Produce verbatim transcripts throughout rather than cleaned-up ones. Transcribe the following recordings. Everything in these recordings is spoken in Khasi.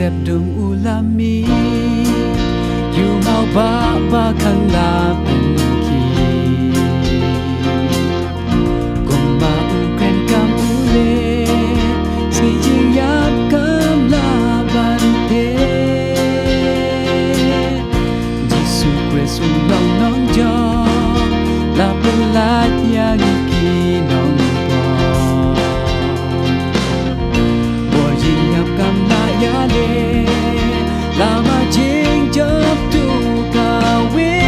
Dum u la mih, ïu maw ba ba khang la pynkhih. Kumba u kren kam u leh, sngi jingïap kam lah ban thied. Jisu Khrist u long nongjop, la pynlait ïa ngi ki nongpop. Bor jingïap kam lah ïaleh, lama jingjop tu kawei.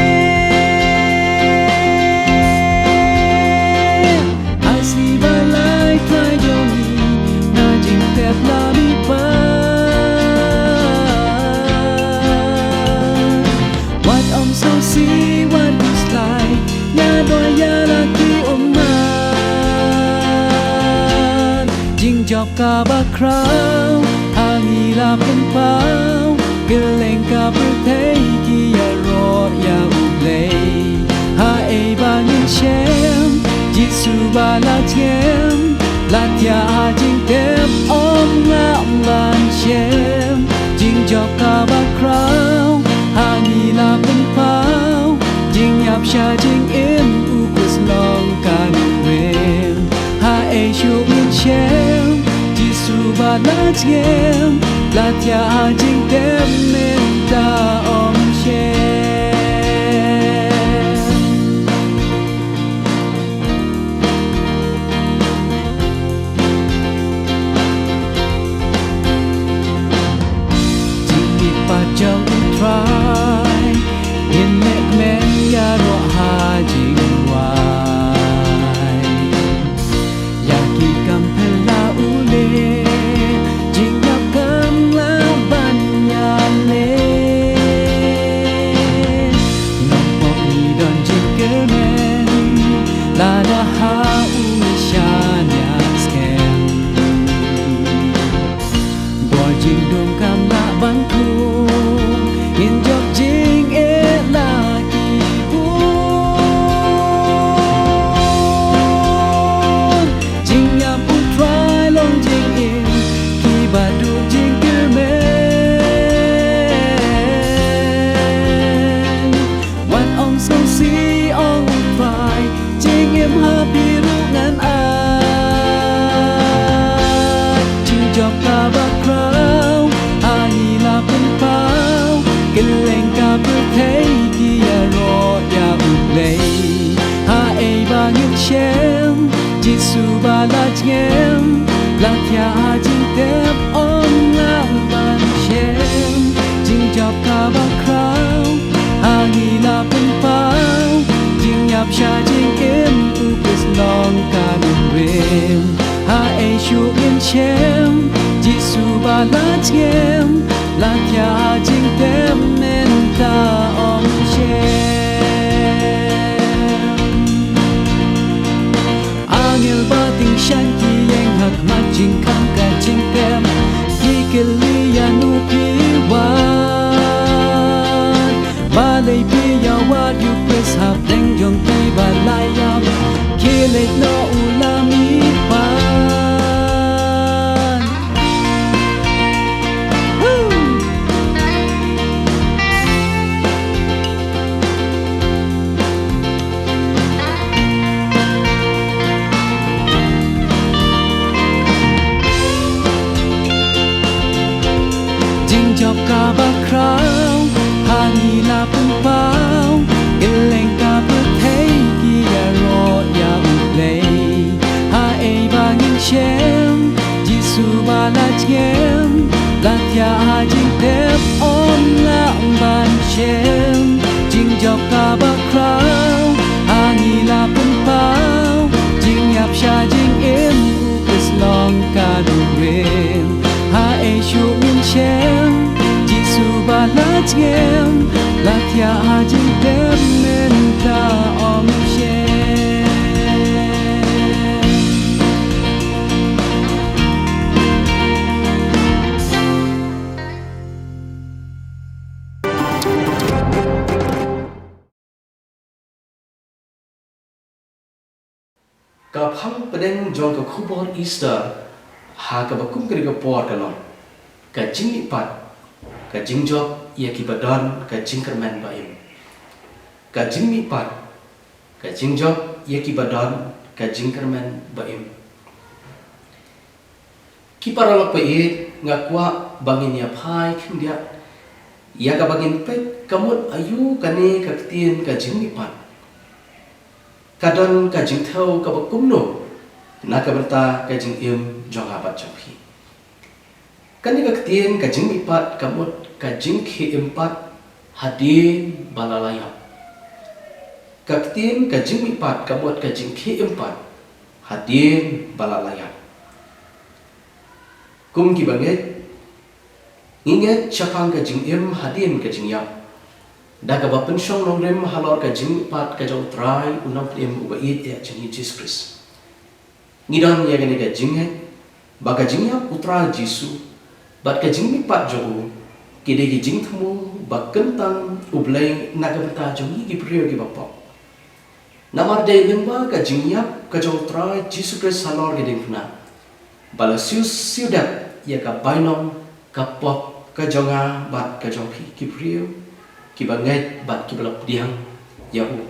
Ha sni ba lai Trai jong ngi, na jingtep la mih pat. Wat ym sngewsih, wat khuslai, ïa duwai ïa la ki ummat. Jingjop kaba khraw ha ngi la pynpaw, kylleng ka pyrthei ki ïaroh ïa U Blei. Haei ba ngin shem, Jisu ba la jngiam, la thiah ha jingtep, ym lah ban shem. Jingjop kaba khraw ha ngi la pynpaw, jingïap sha jingim, U Khrist long ka nongrim. Haei shuh ngin shem, Jisu ba la jngiam, la thiah ha jingtep, mynta ym shem. Jingmihpat jong U Trai, ngin leh kmen ïaroh ha jingduwai. Ïa ki kam phylla u leh, jingïap kam lah ban ïaleh. Nongpop ngi don jingkyrmen, lada ha u shaniah skhem. Bor jingdum kam lah ban khum, ngin jop jingeh la ki bun. Jingïap U Trai long jingim, kiba duh jingkyrmen. Wat ym sngewsih, ong U Trai, jingim ha phi ruh ngan ai. Jingjop kaba khraw ha ngi la pynpaw, kylleng ka pyrthei ki ïaroh ïa U Blei. Haei ba ngin shem, Jisu ba la jngiam, la thiah ha jingtep, ym lah ban shem. Jingjop kaba khraw ha ngi la pynpaw, jingïap sha jingim, U Khrist long ka nongrim. Haei shuh ngin shem, Jisu ba la jngiam, la thiah ha jingtep, mynta ym shem. Angel bad tyngshaiñ ki ïeng ha khmat jingkhang ka jingtep, ki kylli ïano phi wad. Balei phi ïawad ïa U Khrist hapdeng jong kiba la ïap, khie leit noh u la mihpat. Jingjop kaba khraw ha ngi la pynpaw, kylleng ka pyrthei ki ïaroh ïa U Blei. Haei ba ngin shem, Jisu ba la jngiam, la thiah ha jingtep, ym lah ban shem. Jingjop kaba khraw ha ngi la pynpaw, jingïap sha jingim, U Khrist long ka nongrim. Haei shuh ngin shem, Jisu ba la jngiam, la thiah ha jingtep, mynta ym shem. Ka phang pdeng jong ka khubor Easter ha kaba kum kane ka por ka long ka jingmihpat Ka jingjop ïa ki ba don ka jingkyrmen ba im. Ka jingmihpat. Ka jingjop ïa ki ba don ka jingkyrmen ba im. Ki paralok ba ïeit, nga kwah ba ngin ïa phai khyndiat ïa kaba ngin peit ka mut aïu kane ka ktien ka jingmihpat. Ka don ka jingthew kaba kumno na ka bynta ka jingim jong nga bad jong phi? Kane ka ktien ka jingmihpat ka mut ka jingkhie im pat hadien ba la la ïap. Ka ktien ka jingmihpat ka mut ka jingkhie im pat hadien ba la la ïap. Kum ki bangeit, ngi ngeit shaphang ka jingim hadien ka jingïap, da kaba pynshong nongrim halor ka jingmihpat ka jong U Trai U Nongpynim uba ïeit ïa jong ngi, Jisu Khrist. Ngi don ïa kane ka jingngeit ba ka jingïap U Trai Jisu bad ka jingmihpat jong u ki dei ki jingthmu ba kyntang U Blei na ka bynta jong ngi ki briew kiba pop. Namar dei lyngba ka jingïap ka jong U Trai Jisu Khrist halor ka diengphna ba la siew siew dep ïa ka bainong ka pop ka jong nga bad ka jong phi ki briew kiba ngeit bad kiba la pdiang ïa u.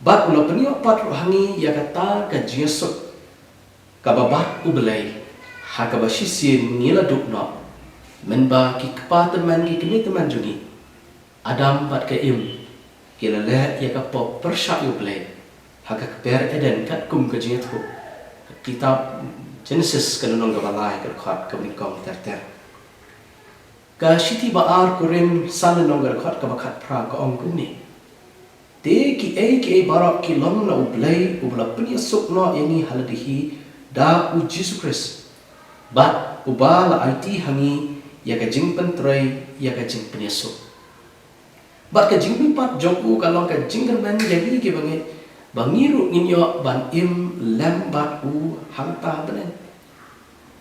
Bad u la pynïoh pat ruh ha ngi ïa kata ka jingïasuk kaba bad U Blei, ha kaba shisien ngi la duh noh, mynba ki kpa tymmen ki kmie tymmen jong ngi, Adam bad ka Im, ki la leh ïa ka pop pyrshah ïa U Blei ha ka kper Eden, katkum ka jingïathuh ka kitab Jenesis ka lynnong kaba lai, ka dkhot kaba nyngkong ter ter. Ka shithi ba ar Korinth san lynnong, ka dkhot kaba khatphra, ka ong kumne: Te kiei kiei baroh ki long na U Blei, uba la pynïasuk noh ïa ngi ha lade hi da U Jisu Khrist, bad uba la aiti ha ngi ïa ka jingpyntrei ïa ka jingpynïasuk. Bad ka jingmihpat jong u ka long ka jingkyrmen ïa ngi kiba ngeit, ba ngi ruh ngin ïoh ban im lem bad u hangta ha bneng.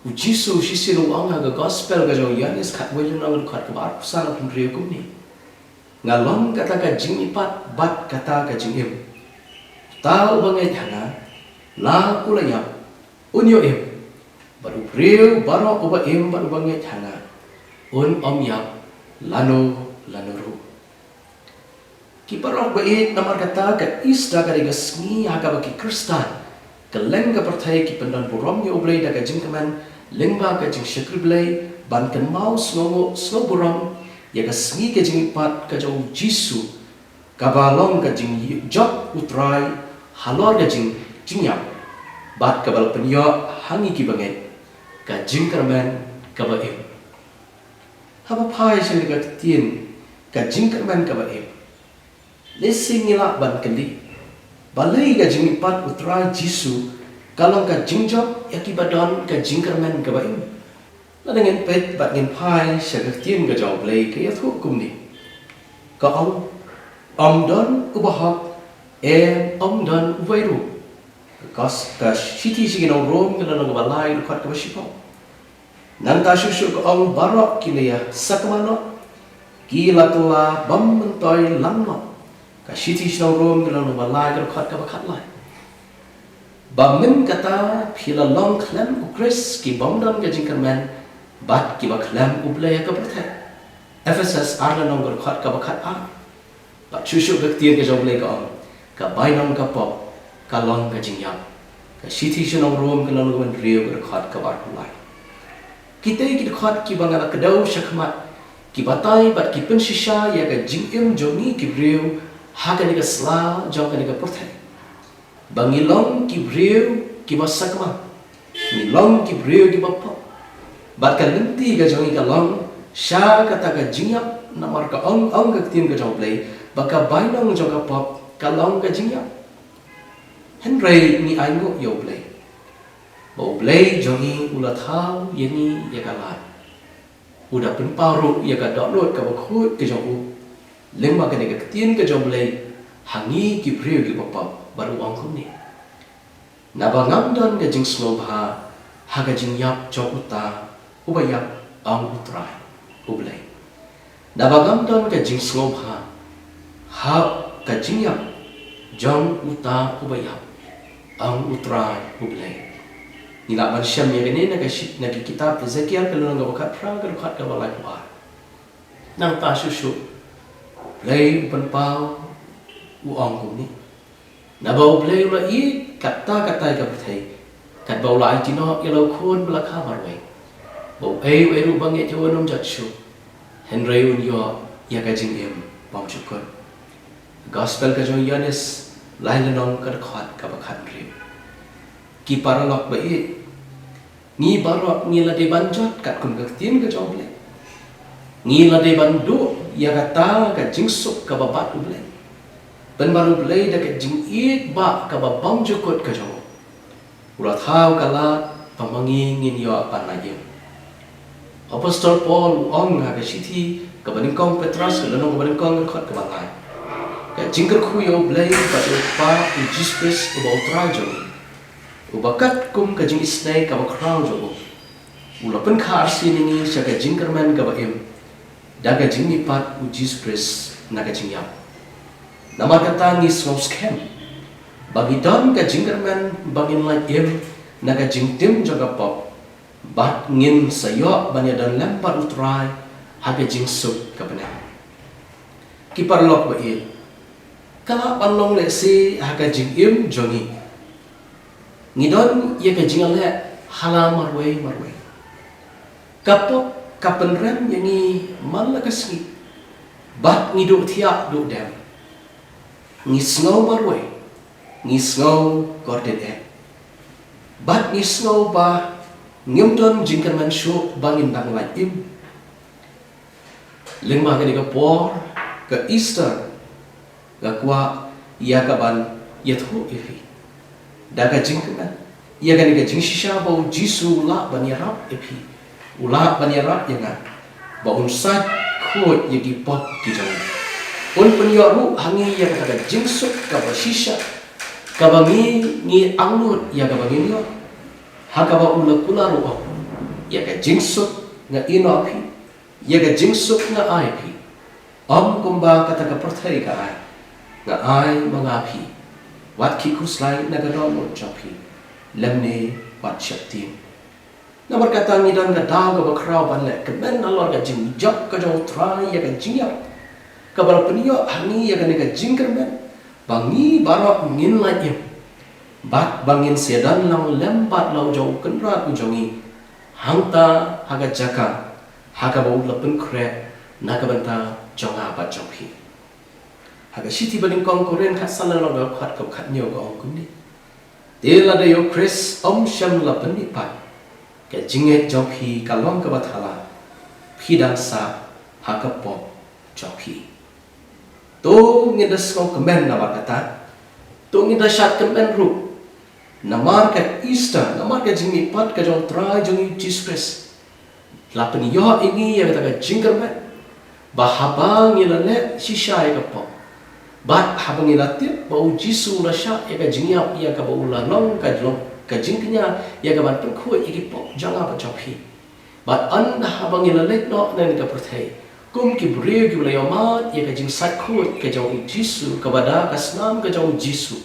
U Jisu shisien u ong ha ka gospel ka jong u Ïoannis khatwei lynnong, dkhot kaba arphew san, arphew hynriew kumne: Nga long kata ka jingmihpat bad kata ka jingim. Uta uba ngeit ha nga, la u la ïap, un ïoh im. Bad u briew baroh uba im bad uba ngeit ha nga, un ym ïap lano lano ruh. Ki paralok ba ïeit, namar kata ka Easter ka dei ka sngi ha kaba ki Khristan kylleng ka pyrthei ki pyndon burom ïa U Blei da ka jingkmen lyngba ka jingshakri Blei, ban kynmaw, sngewnguh, sngew burom ïa ka sngi ka jingmihpat ka jong U Jisu, kaba long ka jingjop U Trai halor ka jing, jingïap, bad kaba la pynïoh ha ngi kiba ngeit ka jingkyrmen kaba im. Haba phai sha ka ktien ka jingkyrmen kaba im, lehse ngi lah ban kylli, balei ka jingmihpat U Trai Jisu ka long ka jingjop ïa kiba don ka jingkyrmen kaba im? Lada ngin peit bad ngin phai sha ka ktien ka jong U Blei, ka ïathuh kumne. Ka ong, ym don uba hok, em, ym don uwei ruh. Ka, ka shithi sha ki nong Rom, ka lynnong kaba lai, dkhot kaba shiphew. Nangta shuh shuh ka ong, baroh ki la ïa sakma noh, ki la kylla bym myntoi lang noh. Ka shithi sha ki nong Rom, ka lynnong kaba lai, ka dkhot kaba khatlai. Ba mynta kata phi la long khlem U Khrist ki bym don ka jingkyrmen bad kiba khlem U Blei ha ka pyrthei. Ephesus ar lynnong, ka dkhot kaba khatar. Bad shuh shuh ka ktien ka jong U Blei ka ong, ka bainong ka pop ka long ka jingïap. Ka shithi sha ki nong Rom, ka lynnong kaba hynriew, ka dkhot kaba arphew lai. Kita ki dkhot kiba nga la kdew shakhmat, ki batai bad ki pynshisha ïa ka jingim jong ngi ki briew ha kane ka sla jong kane ka pyrthei. Ba ngi long ki briew kiba sakma, ngi long ki briew kiba pop. Bad ka lynti ka jong ngi ka long sha kata ka jingïap, namar ka ong, ong ka ktien ka jong U Blei ba ka bainong jong ka pop ka long ka jingïap. Hynrei ngi ainguh ïa U Blei, ba U Blei jong ngi u la thaw ïa ngi ïa ka lad. U da pynpaw ruh ïa ka dohnud kaba khuid ka jong u lyngba kane ka ktien ka jong U Blei ha ngi ki briew kiba pop, bad u ong kumne: Naba ngam don ka jingsngewbha ha ka jingïap jong uta uba ïap, ong U Trai U Blei. Naba ngam don ka jingsngewbha ha ka jingïap jong uta uba ïap, ong U Trai U Blei. Ngi lah ban shem ïa kane na ka shi-, na ki kitab Ezekiel ka lynnong kaba khatphra, ka dkhot kaba laiphew ar. Nangta shuh shuh, Blei u pynpaw, u ong kumne: Naba U Blei u la ïeit katta katta ïa ka pyrthei, katba u la aiti noh ïa la u Khun ba la kha marwei, ba uei uei ruh ba ngeit ïa u un ym jot shuh, hynrei un ïoh ïa ka jingim bymjukut. Gospel ka jong u Ïoannis, lai lynnong, ka dkhot kaba khathynriew. Ki paralok ba ïeit, ngi baroh ngi la dei ban jot katkum ka ktien ka jong U Blei. Ngi la dei ban duh ïa kata ka jingsuk kaba bat U Blei, pynban U Blei da ka jingïeit ba kaba bymjukut ka jong u. U la thaw ka lad ba ma ngi ngin ïoh ban lait im. Apostol Paul u ong ha ka shithi kaba nyngkong Petros, ka lynnong kaba nyngkong, ka dkhot kaba lai: Ka jingkyrkhu ïa U Blei bad ïa U Kpa U Jisu Khrist uba U Trai jong ngi, uba katkum ka jingisynei kaba khraw jong u, u la pynkha arsien ïa ngi sha ka jingkyrmen kaba im da ka jingmihpat U Jisu Khrist na ka jingïap. Namar kata ngi sngewskhem ba ngi don ka jingkyrmen ba ngin lait im na ka jingtim jong ka pop, bad ngin sa ïoh ban ïadon lem bad U Trai ha ka jingsuk ka bneng. Ki paralok ba ïeit, ka lah ban long lehse ha ka jingim jong ngi, ngi don ïa ka jingïaleh ha la marwei marwei. Ka pop ka pynrem ïa ngi man la ka sngi, bad ngi duh thiah duh dem. Ngi sngew marwei, ngi sngew kordit eh, bad ngi sngew ba ngim don jingkyrmen shuh ba ngin dang lait im. Lyngba kane ka por ka Easter, nga kwah ïa ka ban ïathuh ïa phi da ka jingkmen ïa kane ka jingshisha ba U Jisu u lah ban ïarap ïa phi, u lah ban ïarap ïa nga, ba un sait khuid ïa ki pop ki jong ngi. Un pynïoh ruh ha ngi ïa kata ka jingsuk kaba shisha, kaba ngi, ngi angnud ïa kaba ngin ïoh, ha kaba u la kular u ong: Ïa ka jingsuk nga ai noh phi, ïa ka jingsuk nga ai phi, ym kumba kata ka pyrthei ka ai, nga ai ma nga phi. Wat khih khuslai na ka dohnud jong phi, lymne wat sheptieng. Namar kata ngi don ka daw kaba khraw ban leh kmen halor ka jingjop ka jong U Trai ïa ka jingïap, kaba la pynïoh ha ngi ïa kane ka jingkyrmen ba ngi baroh ngin lait im, bad ba ngin sa ïadon lang lem bad la u jong U Kynrad u jong ngi, hangta ha ka jaka ha kaba u la pynkhreh na ka bynta jong nga bad jong phi. Ha ka shithi ba nyngkong Korinth khatsan, lynnong kaba khathynñiew, ka ong kumne: Te lada ïa U Khrist ym shym la pynmihpat, ka jingngeit jong phi ka long kaba thala, phi dang sah ha ka pop jong phi. To ngin da sngewkmen namar kata, to ngin da shad kmen ruh namar ka Easter, namar ka jingmihpat ka jong U Trai jong ngi U Jisu Khrist. La pynïoh ïa ngi ïa kata ka jingkyrmen ba haba ngi la leh shisha ïa ka pop, bad haba ngi la tip ba U Jisu u la shah ïa ka jingïap, ïa kaba u la long ka jlong, ka jingkñia ïa ka ban pynkhuid ïa ki pop jong nga bad jong phi, bad ynda haba ngi la leit noh na kane ka pyrthei kum ki briew kiba la ïohmad ïa ka jingsait khuid ka jong U Jisu, kaba da ka snam ka jong U Jisu,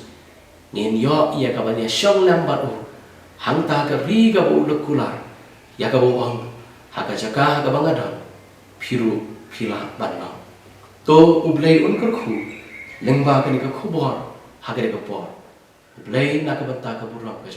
ngin ïoh ïa ka ban ïashong lem bad u hangta ha ka ri kaba u la kular, ïa kaba u ong: Ha ka jaka ha kaba nga don, phi ruh phi lah ban long. To U Blei un kyrkhu lyngba kane ka khubor ha kane ka por. U Blei na ka bynta ka burom ka